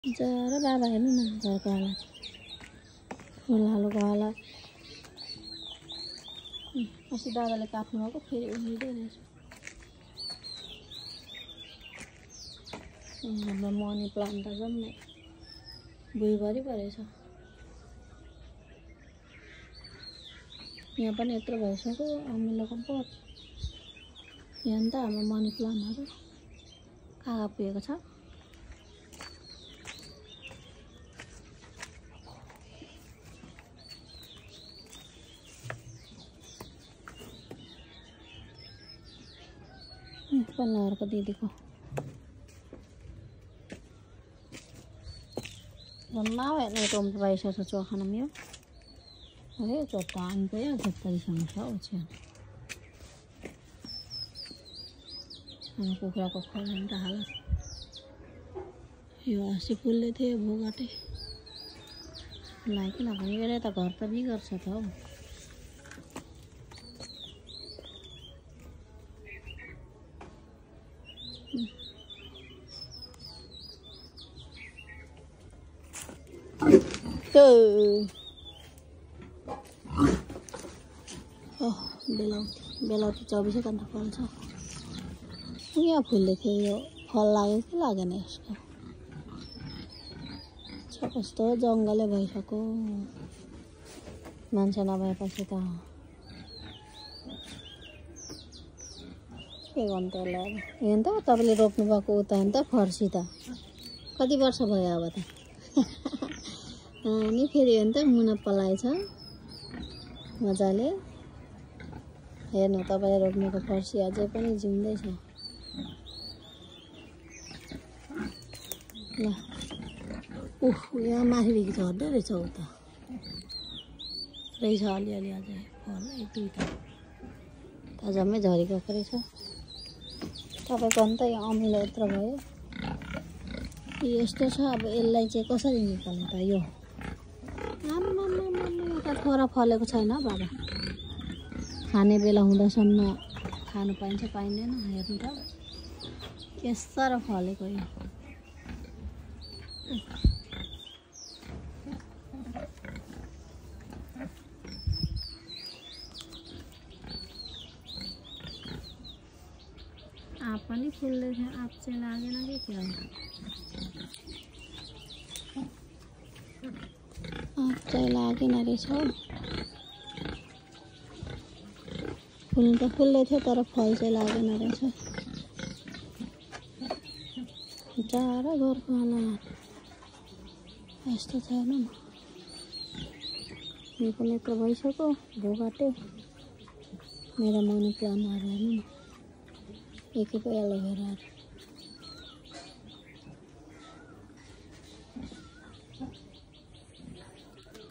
जरा बाबा हेर्नु न घरको हालत फुलहालको हालत अस्ति दादाले काट्नु भएको फेरि उहिँदै रहेछ हाम्रो मनी प्लान्ट त जम्मै भुइँभरि परेछ यहाँ पनि यत्रो भइसक्यो अमिलोको बोट यहाँ त हाम्रो मनी प्लान्टहरू कहाँ पुगेको छ पल्लाहरूको दिदीको जम्मा हेर्ने टोम बाइस चोखाना मियो अरे चोट्टा अन्त या चोट्टासँग छ ओछ्यान अनि कुखुराको खोल्ने त हालत यो हँसी फुल्दै थियो भोगाटे लाइक नभने बेला त घर त बिगर्छ त हौ बेलाउती 24 घण्टा फल्छ यहाँ फुल्दै थियो यो फल लाग्यो कि लागेन यसको छ कस्तो जङ्गलै भइसक्यो मान्छे नभएपछि त के गर्नु त्यसलाई अब हेर्नु त तपाईँले रोप्नु भएको उता हेर्नु त फर्सी त कति वर्ष भयो अब त अनि फेरि हेर्नु त मुना पलाएछ मजाले हेर्नु तपाईँले रोप्नुको फर्सी अझै पनि जिउँदैछ ल यहाँ माथिदेखि झर्दै रहेछ उता रहेछ अलिअलि अझै फल एक दुईवटा त जम्मै झरिगएको रहेछ तपाईँको अन्त यो अमिलो यत्रो भयो यस्तो छ अब यसलाई चाहिँ कसरी निकाल्ने त यो एउटा थोरा फलेको छैन बाबा खाने बेला हुँदासम्म खानु पाइन्छ पाइँदैन हेर्नु त के साह्रो फलेको यो आप पनि फुल्दै थियो आप चाहिँ लागेन कि क्या आप चाहिँ लागेन रहेछ फुल्नु त फुल्दै थियो तर फल चाहिँ लागेन रहेछ जाडो घरको हालत यस्तो छैन यो पनि यत्रो भइसक्यो भोगाटे मेरो मनी प्लान्टहरू हेर्नु न एक एलोभेराहरू